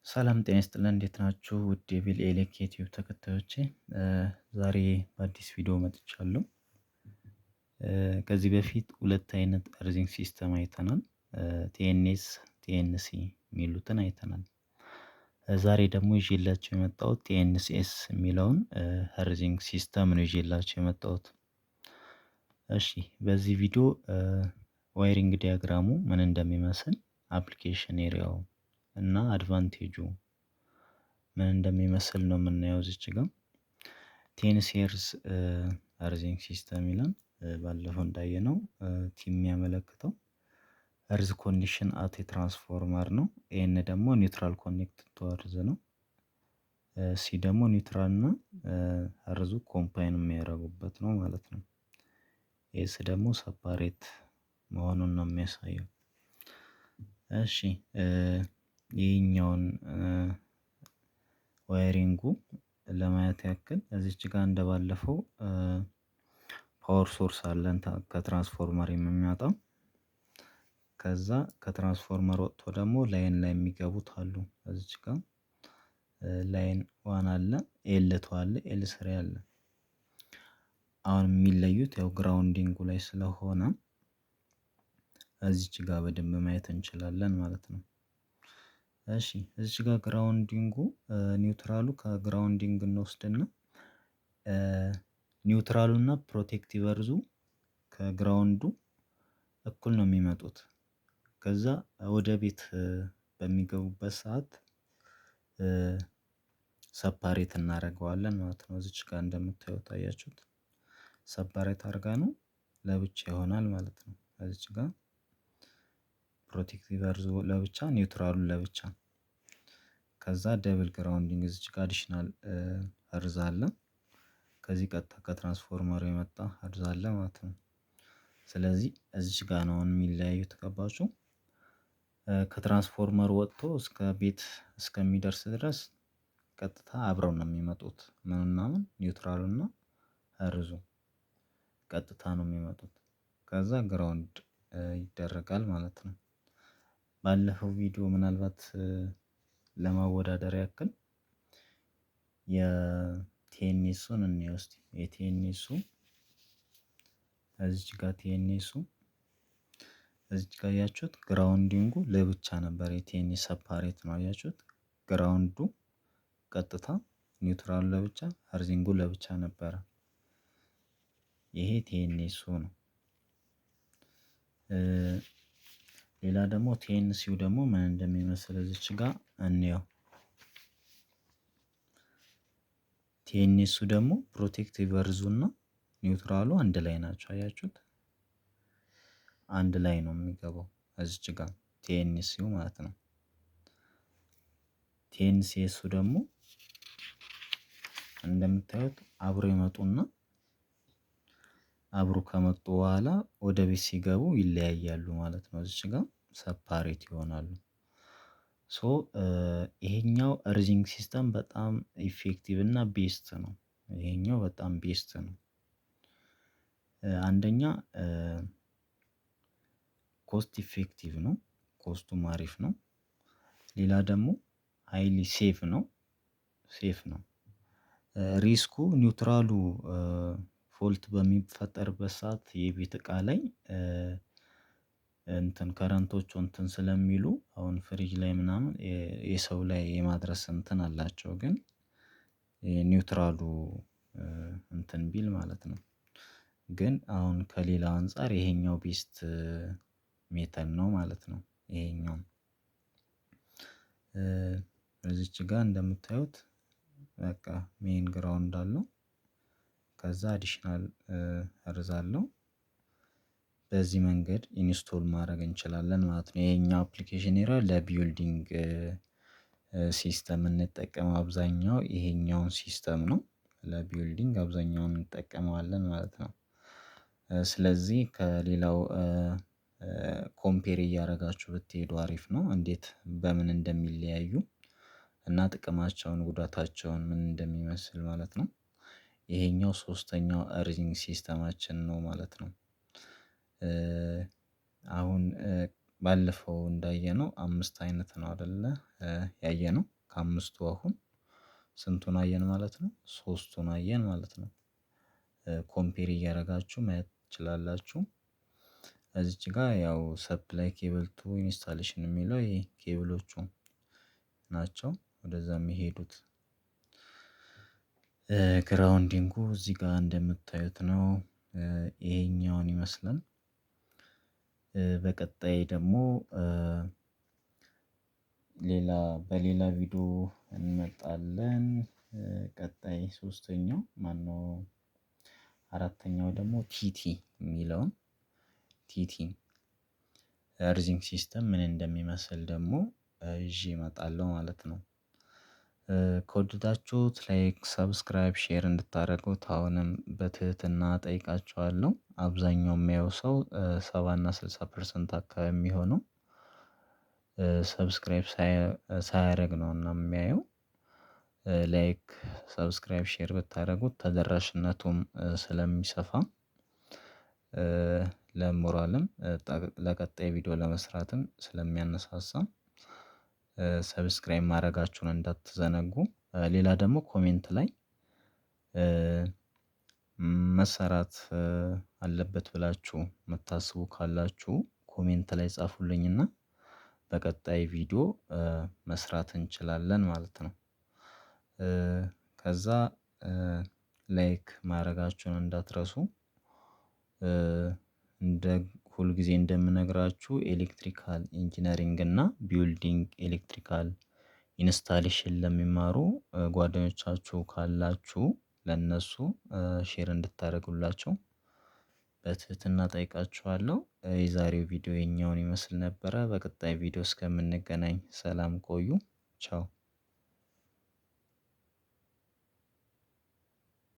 ሰላም ጤና ይስጥልን፣ እንዴት ናችሁ? ውድ የቢል ኤሌክ ዩቲዩብ ተከታዮቼ፣ ዛሬ በአዲስ ቪዲዮ መጥቻለሁ። ከዚህ በፊት ሁለት አይነት earthing system አይተናል። TNS፣ TNC የሚሉትን አይተናል። ዛሬ ደግሞ ይዤላችሁ የመጣሁት TNCS የሚለውን earthing system ነው ይዤላችሁ የመጣሁት። እሺ፣ በዚህ ቪዲዮ wiring diagram ኡ ምን እንደሚመስል፣ application area ው እና advantage ኡ ምን እንደሚመስል ነው የምናየው። እዚች ጋር TNCS earthing system ይላል። ባለፈው እንዳየነው T የሚያመለክተው earth condition at transformer ነው። N ደግሞ neutral connect to earth ነው። C ደግሞ neutral እና earth ኡ combine የሚያደርጉበት ነው ማለት ነው። S ደግሞ separate መሆኑን ነው የሚያሳየው። እሺ፣ ይህኛውን wiring ኡ ለማየት ያክል እዚች ጋር እንደባለፈው power source አለን ከትራንስፎርመር የሚመጣው። ከዛ ከትራንስፎርመር ወጥቶ ደግሞ line ላይ የሚገቡት አሉ። እዚች ጋር line one አለ፣ L2 አለ፣ L3 አለ። አሁን የሚለዩት ያው grounding ኡ ላይ ስለሆነ እዚች ጋር በደንብ ማየት እንችላለን ማለት ነው። እሺ፣ እዚች ጋር grounding ኡ neutral ኡ ከ grounding እንወስድና neutral ኡ እና protective earth ኡ ከ ground ኡ እኩል ነው የሚመጡት። ከዛ ወደ ቤት በሚገቡበት ሰዓት separate እናደርገዋለን ማለት ነው። እዚች ጋር እንደምታዩት አያችሁት? Separate አድርጋ ነው ለብቻ ይሆናል ማለት ነው። እዚች ጋር protective earth ኡ ለብቻ፣ neutral ኡ ለብቻ። ከዛ double grounding እዚች ጋር additional earth አለ። ከዚህ ቀጥታ ከትራንስፎርመሩ የመጣ earth አለ ማለት ነው። ስለዚህ እዚች ጋር ነው አሁን የሚለያዩት፣ ገባችሁ? ከትራንስፎርመር ወጥቶ እስከ ቤት እስከሚደርስ ድረስ ቀጥታ አብረው ነው የሚመጡት። ምንና ምን? Neutral ኡ እና earth ኡ ቀጥታ ነው የሚመጡት። ከዛ ground ይደረጋል ማለት ነው። ባለፈው ቪዲዮ ምናልባት ለማወዳደር ያክል የ TNS ኡን እንየው እስቲ። የ TNS ኡ እዚች ጋር TNS ኡ እዚች ጋር አያችሁት? Grounding ኡ ለብቻ ነበር። የ TNS separate ነው፣ አያችሁት? Ground ኡ ቀጥታ፣ neutral ኡ ለብቻ፣ earthing ኡ ለብቻ ነበረ። ይሄ TNS ኡ ነው። ሌላ ደግሞ TNC ው ደግሞ ምን እንደሚመስል እዚች ጋር እንየው። TNS ኡ ደግሞ protective earth ኡ እና neutral ኡ አንድ ላይ ናቸው። አያችሁት? አንድ ላይ ነው የሚገባው እዚች ጋር TNC ው ማለት ነው። TNCS ኡ ደግሞ እንደምታዩት አብሮ ይመጡና አብሮ ከመጡ በኋላ ወደ ቤት ሲገቡ ይለያያሉ ማለት ነው። እዚች ጋር separate ይሆናሉ። So ይሄኛው earthing system በጣም effective እና best ነው። ይሄኛው በጣም best ነው። አንደኛ cost effective ነው። Cost ኡም አሪፍ ነው። ሌላ ደግሞ highly safe ነው። Safe ነው። Risk ኡ neutral ኡ fault በሚፈጠርበት ሰዓት የቤት እቃ ላይ እንትን current ኦቹ እንትን ስለሚሉ አሁን ፍሪጅ ላይ ምናምን የሰው ላይ የማድረስ እንትን አላቸው፣ ግን neutral ኡ እንትን ቢል ማለት ነው። ግን አሁን ከሌላው አንፃር ይሄኛው best method ነው ማለት ነው። ይሄኛው እዚች ጋር እንደምታዩት በቃ main ground አለው። ከዛ additional earth አለው። በዚህ መንገድ install ማድረግ እንችላለን ማለት ነው። ይሄኛው application area ለ building system የምንጠቀመው አብዛኛው ይሄኛውን system ነው። ለ building አብዛኛውን እንጠቀመዋለን ማለት ነው። ስለዚህ ከሌላው compare እያደረጋችሁ ብትሄዱ አሪፍ ነው። እንዴት በምን እንደሚለያዩ እና ጥቅማቸውን ጉዳታቸውን ምን እንደሚመስል ማለት ነው። ይሄኛው ሶስተኛው earthing system ኣችን ነው ማለት ነው። አሁን ባለፈው እንዳየነው አምስት አይነት ነው አይደለ ያየነው? ከአምስቱ አሁን ስንቱን አየን ማለት ነው? ሶስቱን አየን ማለት ነው። Compare እያደረጋችሁ ማየት ትችላላችሁ። እዚች ጋር ያው supply cable to installation የሚለው ይሄ ኬብሎቹ ናቸው ወደዛ የሚሄዱት። Grounding ኡ እዚህ ጋር እንደምታዩት ነው። ይሄኛውን ይመስላል። በቀጣይ ደግሞ ሌላ በሌላ ቪዲዮ እንመጣለን። ቀጣይ ሶስተኛው ማነው? አራተኛው ደግሞ TT የሚለውን TT earthing system ምን እንደሚመስል ደግሞ ይዤ እመጣለሁ ማለት ነው። ከወደዳችሁት like፣ subscribe፣ share እንድታደርጉት አሁንም በትህትና ጠይቃችኋለሁ። አብዛኛው የሚያየው ሰው 70 እና 60% አካባቢ የሚሆነው subscribe ሳያደርግ ነው እና የሚያየው። Like፣ subscribe፣ share ብታደርጉት ተደራሽነቱም ስለሚሰፋ ለሞራልም ለቀጣይ ቪዲዮ ለመስራትም ስለሚያነሳሳ subscribe ማድረጋችሁን እንዳትዘነጉ። ሌላ ደግሞ comment ላይ መሰራት አለበት ብላችሁ የምታስቡ ካላችሁ comment ላይ ጻፉልኝና በቀጣይ ቪዲዮ መስራት እንችላለን ማለት ነው። ከዛ like ማድረጋችሁን እንዳትረሱ። እንደ ሁልጊዜ እንደምነግራችሁ electrical engineering እና building electrical installation ለሚማሩ ጓደኞቻችሁ ካላችሁ ለእነሱ share እንድታደርጉላቸው በትህትና እጠይቃችኋለሁ። የዛሬው ቪዲዮ የኛውን ይመስል ነበረ። በቀጣይ ቪዲዮ እስከምንገናኝ ሰላም ቆዩ። ቻው።